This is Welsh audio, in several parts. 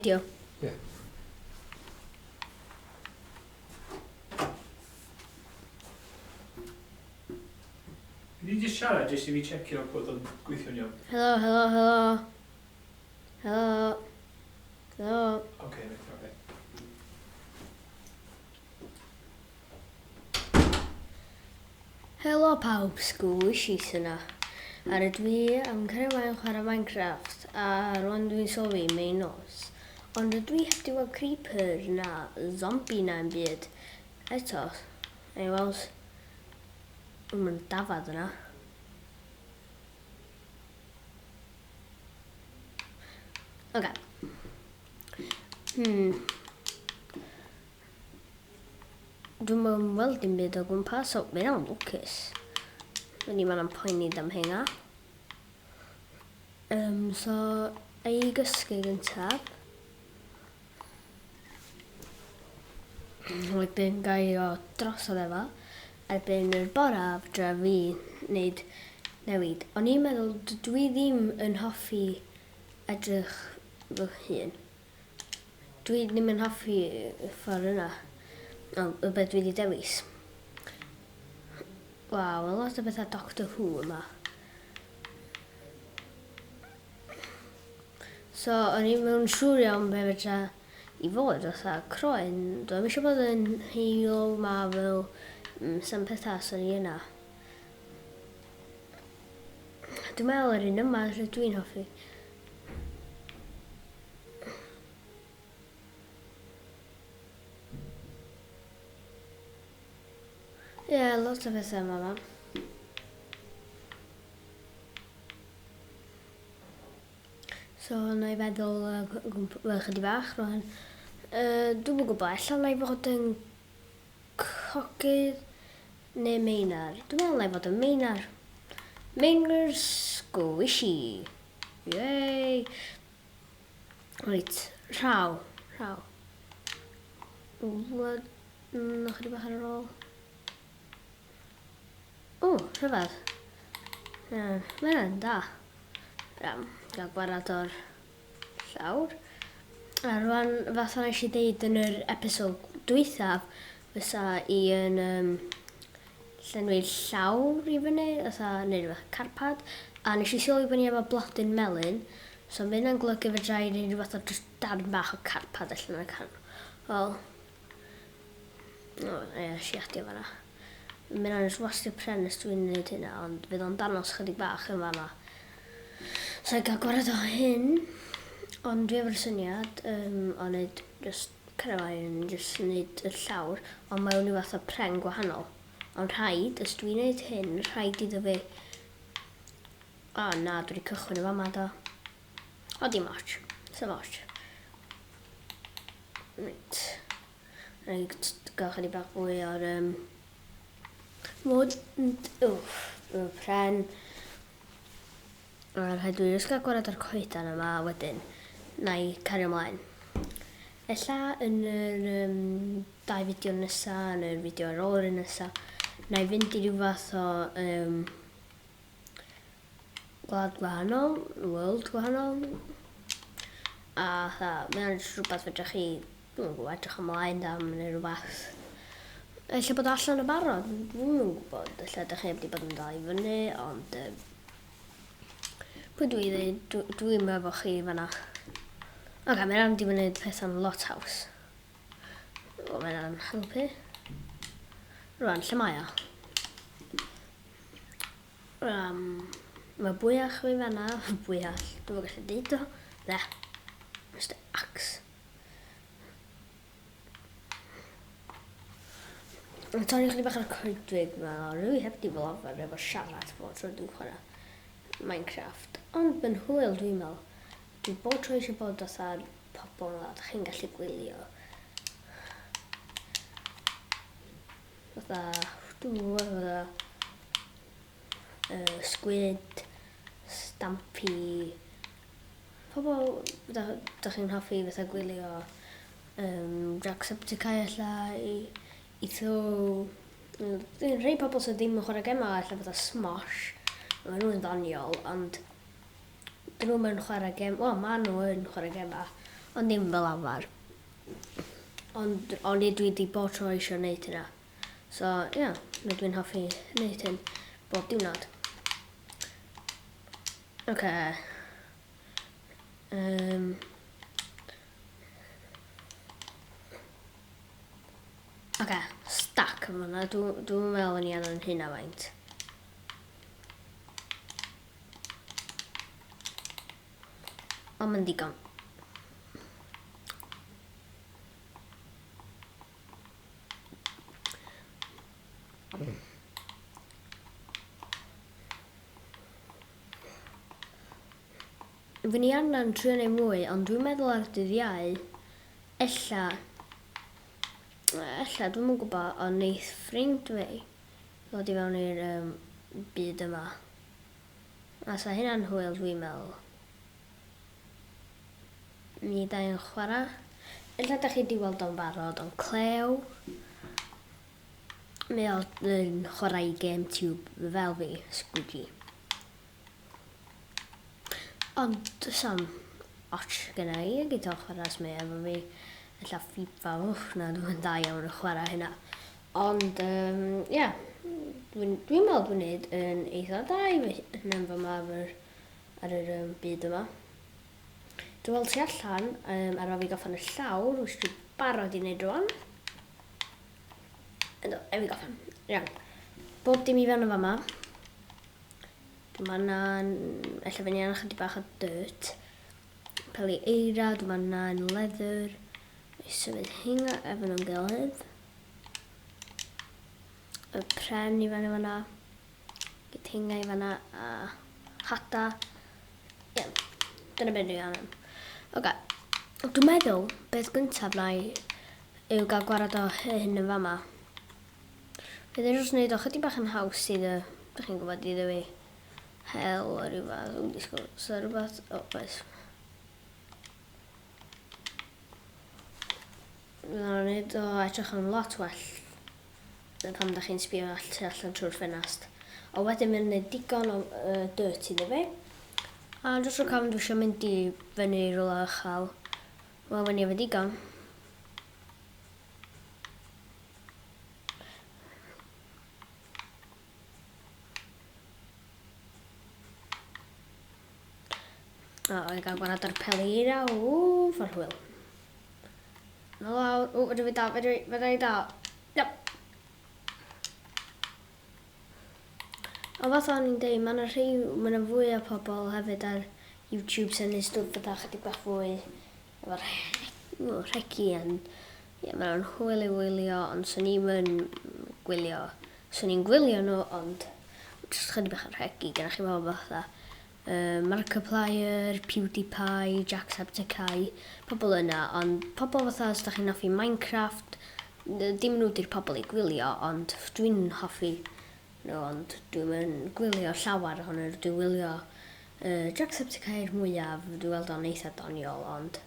Dio. Ie. Fi di just siarad jyst i fi checio bod o'n gweithio'n iawn. Helo, helo, helo. Helo. Helo. Oce, reit, oce. Helo pawb, Squishies yna. A rydw i am cario mlaen chwarae Minecraft, a rwan dwi'n sylwi mae'n nos. Ond rydw i heb di weld creeper na zombie na yn byd eto. Ei weld, mae'n dafad yna. Oce. Dwi'm yn weld dim byd o gwmpas, so mae hynna'n lwcus. Dwi'n i am poeni am hynna. So, ei gysgu gyntaf. Wedyn gai o drosodd efo. Erbyn yr bora, fedra fi wneud newid. O'n i'n meddwl, dydw i ddim yn hoffi edrych fy hun. Dwi ddim yn hoffi y ffordd yna. O, y beth dwi wedi dewis. Waw, mae lot o bethau Doctor Who yma. So, o'n i'n mewn siŵr iawn be fedra i fod, fatha croen. Dwi'n eisiau bod yn Halo, Marvel, some pethau sy'n i yna. Dwi'n meddwl yr un yma rydw dwi'n hoffi. Ie, yeah, lot o bethau yma ma. So, na i feddwl fel chydig bach rwan. Dwi'm yn gwybod, ella na i fod yn cogydd neu meinar. Dwi'n meddwl na i fod yn meinar. Meinar squishy. Yay! Reit, rhaw, rhaw. What? Chydig bach ar yr ôl. O, rhyfedd. Mae hynna'n da. Iawn, gael gwarad o'r llawr. A rwan, fatha nes i ddeud yn yr episod dwythaf, fysa i yn llenwi'r llawr i fyny, fatha, neu rhywbeth carpad. A nes i sylwi bod ni efo blodyn melyn, so mae hynna'n golygu fedra i wneud rhyw fath o jyst darn bach o carpad allan o'r can. Wel, o, ie, nes i adio fan'na. Mae hynna'n jyst wastio pren os dwi'n gwneud hynna, ond fydd o'n danos chydig bach yn fan'na. So i gael gwared o hyn, ond dwi efo'r syniad o wneud jyst caravan, jyst wneud y llawr, ond mae o'n rhyw fath o pren gwahanol. Ond rhaid, os dwi'n gwneud hyn, rhaid iddo fi... O na, dwi wedi cychwyn yn fama do. O, dim ots. Sim ots. Reit. Rhaid gael chydig bach fwy o'r... Mwd, wff, y pren. A rhaid dwi jyst gael gwared o'r coedan yma wedyn. Na i cario ymlaen. Ella yn yr dau fideo nesa, neu'r fideo ar ôl yr un nesa, na i fynd i ryw fath o gwlad gwahanol, world gwahanol. A fatha, mae o'n jyst rhywbeth fedrwch chi, dwi'm yn gwybod, edrych ymlaen am neu rhywbeth. Ella bod allan yn barod, dwi'm yn gwybod. Ella ydych chi heb di bod yn dal i fyny, ond pwy dwi i ddweud, dwi'm efo chi fan'na. Oce, okay, mae'n mynd i wneud pethau'n lot haws. O, mae hwnna'n helpu. Rwan, lle mae o? Mae bwyach fi fan'na, bwyall, dwi'm yn gallu deud o. Le, Mr Axe. Mae'n torri chydig bach ar y coedwig ma, rwy heb di fel arfer efo siarad bob tro dwi'n chwarae Minecraft. Ond mae'n hwyl dwi'n meddwl. Dwi bob tro eisiau bod fatha'r pobl yma, dych chi'n gallu gwylio. Fatha, dwi'n gwybod fatha, squid, stampy, pobl dych chi'n hoffi fatha gwylio Jacksepticeye ella, i throw, rhai pobl sydd ddim yn chwarae gemau ella fatha Smosh, maen nhw'n ddoniol, ond dyn nhw'm yn chwarae gem, wel maen nhw yn chwarae gemau, Ond ddim fel arfer. Ond o'n i dwi wedi bod tro eisiau gwneud hynna. So, ie, yeah, dwi'n hoffi gwneud hyn bob diwrnod. Oce. Okay. Oce, stack yn fanna. Dwi'n dwi meddwl yn i angen hynna faint. Ond mae'n digon. Fy ni angen trio neud mwy, ond dwi'n meddwl ar dydd Iau, ella, ella, dwi'm yn gwybod, ond neith ffrind fi ddod i fewn i'r um, byd yma. A sa hynna'n hwyl dwi'n meddwl. Ni dau yn chwarae. Ella da chi di weld o'n barod, ond Cleo, mae o'n chwarae i GameTube fel fi, Squidgy. Ond does am ots gyda i, gyda chwarae os mae efo fi. Ella FIFA, wff, na, dwi'n dda iawn yn chwarae hynna. Ond, ie, yeah, dwi'n dwi meddwl dwi'n neud yn eitha da i fi hynna'n fy ma ar, ar yr byd yma. Dwi'n weld tu allan, ar ôl fi goffan y llawr, which dwi'n barod i wneud rwan. Ynddo, e fi goffan. Iawn. Bob dim i fewn yn fama. Dwi'n angen, ella fyny angen chydig bach o dirt. Peli eira, dwi'n angen leather. I symud hynna efo nhw'n gilydd. Y pren i fyny fanna. Gyd hynna i fanna a hada. Ie, yeah, dyna beth dwi'n angen. Oce. Okay. Dwi'n meddwl, beth gyntaf na i yw gael gwared o hyn yn fama. Bydd e'n jyst wneud o chydig bach yn haws i dy, dych chi'n gwybod, iddo fi hel o ryw fath, o'n disgwyl, so rhywbeth, o, oes. Bydd o'n wneud o edrych yn lot well na pan da chi'n sbio all tu allan trwy'r ffenast. O wedyn mae'n gwneud digon o dirt iddo fi. A jyst rwy'n cofyn dwi eisiau mynd i fyny i rhywle uchel. Wel, fyny efo digon. O, i gael gwared ar peli eira. O, ffordd hwyl. Na lawr. O, fedra fi dal, fedra fi dal. Yep. Ond fatha o'n i'n deud, mae yna rhai, mae yna fwy o pobl hefyd ar YouTube sy'n neud stwff fatha chydig bach fwy efo'r rhegi yn, ie, maen nhw'n hwyl i wylio, ond swn i'm yn gwylio, swn i'n gwylio nhw, ond jyst chydig bach yn rhegi, gyda chi bobl fatha Markiplier, PewDiePie, Jacksepticeye, pobl yna, ond pobl fatha os da chi'n hoffi Minecraft, dim nhw di'r pobl i gwylio, ond dwi'n hoffi nhw, ond dwi'n yn gwylio llawer ohonyn nhw, dwi'n wylio Jacksepticeye mwyaf, dwi'n weld o'n eitha doniol, ond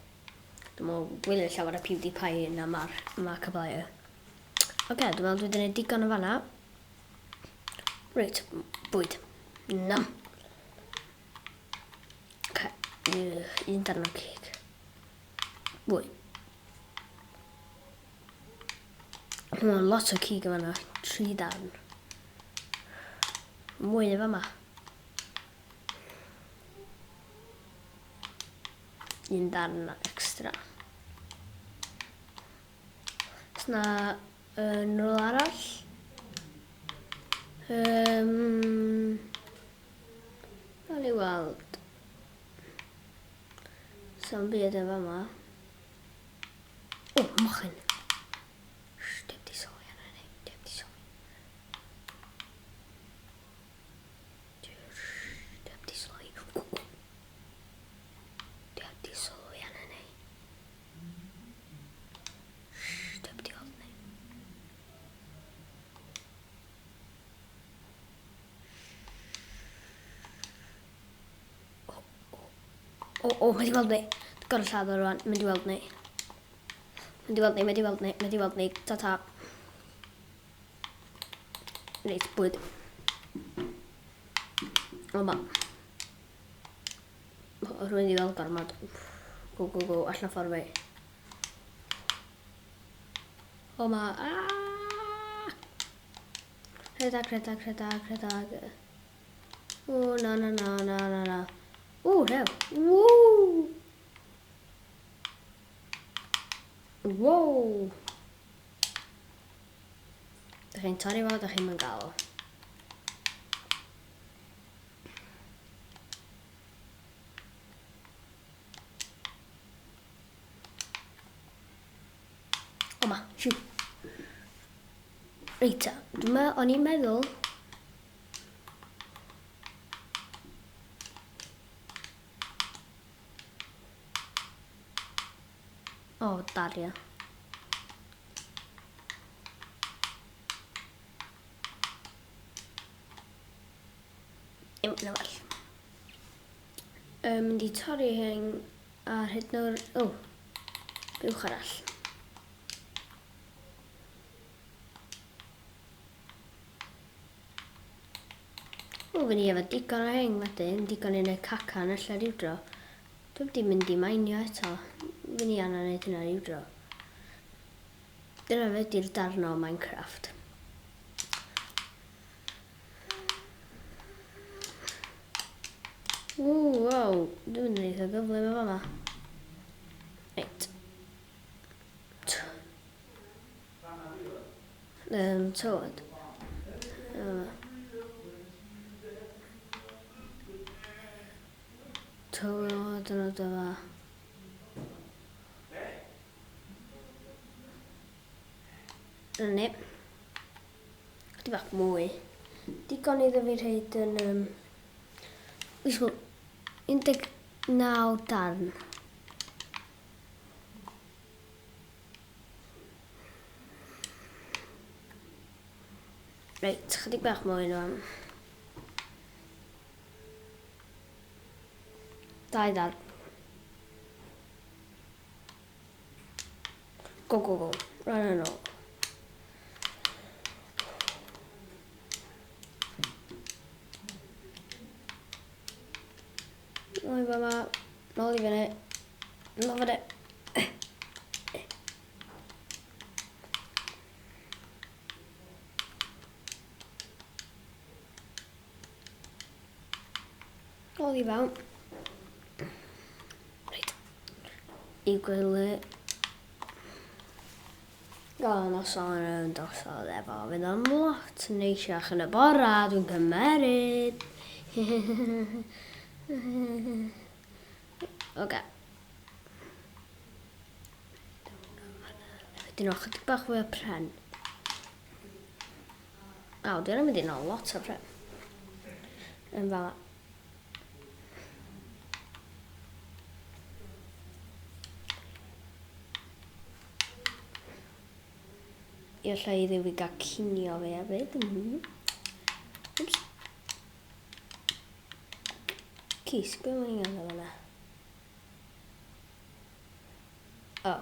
dwi'n meddwl gwylio llawer o PewDiePie na Markiplier. Oce, okay, dwi'n meddwl dwi wedi gwneud digon o fanna. Reit, bwyd. Na. Oce, okay. Un darn o cig. Bwyd. Mae'n lot o cig yn fanna. 3 darn. Mwy yn fama. Un darn extra. Os na yn rhywle arall. Gawn ni weld. Sa'n byd yn fama. O, mochyn. Shh, dim di sylwi arna ni. Dim di sylwi. Dim di sylwi. Dim di sylwi arna ni. Shh, dim di weld ni. O, o, o, mae di weld ni. Dwi'n gorau lladd o rwan. Mae'n di weld ni. Mae'n di weld ni, mae'n di weld ni, mae'n di weld ni. Ta ta. Reit, bwyd. O, ma. O, rwy'n di weld gormod. Go, go, go, allan ffordd fi. O ma... Aaaa! Rhedag, rhedag, rhedag, rhedag. O, na, na, na, na, na, na. O, rew. Woo! Wow! Da chi'n torri fo, da chi'n mynd gael o. O ma, siw. Reit ta, dwi'n o'n i'n meddwl... O, Daria. Dim yn well. Mynd i torri hyn ar hyd nhw'r... O, buwch arall. O, fy ni efo digon o hyn wedyn, digon i wneud cacan allan rhywdro. Dwi'n wedi mynd i mainio eto. Fy ni angen wneud hynna rhywdro. Dyna fe di'r darn o Minecraft. Ww, wow, dwi'n mynd yn eitha gyflym efo fama. Reit. Tywod. Tywod yn oed efo. Dyna ni. Chydig bach mwy. Digon iddo fi rhaid yn... 19 darn. Reit, chydig bach mwy nhw. Dau ddarn. Go, go, go. Rhan yn ôl. Nôl i fama. Nôl i fyny. Nôl fyny. Nôl i fewn. Reit. I gwely. O, noson yn dosod efo. Fydd o'n lot neisiach yn y bora, dwi'n cymeryd. Oce. Wedyn o, chydig bach fwy o pren. O, dwi'n mynd i nôl lot o pren. Yn fama. I allai i ddewi gael cinio fi hefyd. Oops. Cis, beth mae'n gael yna? O.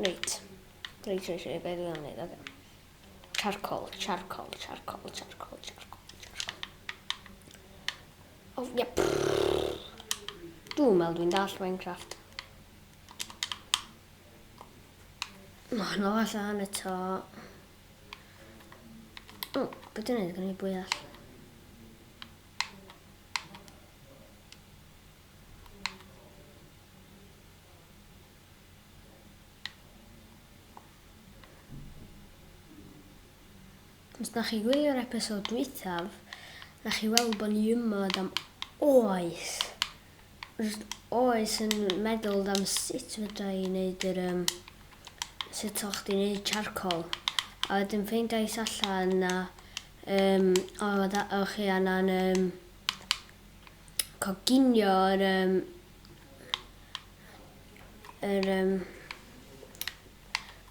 Reit. Reit, reit, reit, beth dwi'n gwneud, oce. Charcoal, charcoal, charcoal, charcoal, charcoal, charcoal. Oh, yep. Dwi'n meddwl dwi'n dall Minecraft. O, nôl allan eto. O, beth dwi'n neud? Gwneud bwy all. Os na chi gwylio'r episod dwythaf, na chi weld bod ni ymod am oes. Just oes yn meddwl am sut fedra i wneud yr... sut o'ch chdi'n wneud charcoal. A wedyn ffeindiais allan na oedd o'ch chi angen coginio yr yr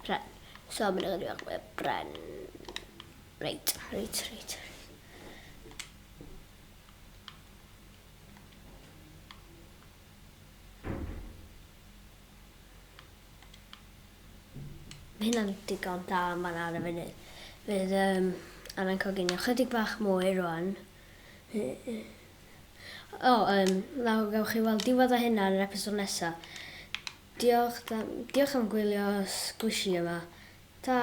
pren. So mae'n ychydig bach mwy o bren. Reit, reit, reit. Mae hynna'n digon da yn fan'na ar y funud. Fydd A na'n coginio chydig bach mwy rwan. O, nawr gewch chi weld diwedd o hynna yn yr episod nesaf. Diolch, diolch am gwylio sgwishy yma. Ta!